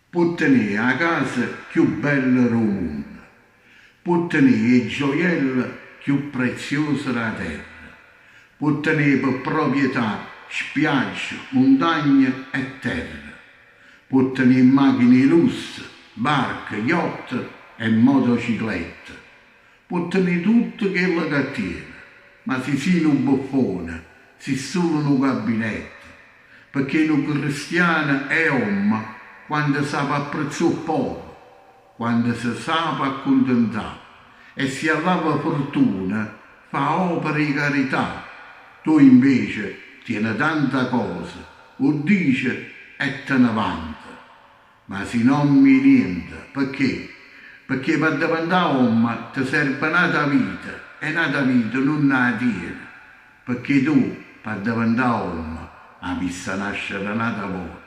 Può tenè 'a casa cchiù bella d' 'o munno, può tenè 'e gioielle cchiù preziose d' 'a terra, può tenè pe proprietà spiagge, muntagne e terra, può tenè machine 'e lusso, barche, yacht e motociclette, può tenè tutto chello ca tiene, ma si sì nu buffone, sì sulo nu gabinetto, pecché nu cristiano è ommo quando sape apprezzà 'o ppoco, quando se sape accuntentà e si all'ave furtuna fa opere 'e carità. Tu invece tiene tanta cose, 'o ddice e te ne vante. Ma si n'ommo 'e niente, pecché? Pecché p'addeventà ommo te serve n'ata vita e n'ata vita nun 'a tiene, pecché tu p'addeventà ommo avissa nascere n'ata vota.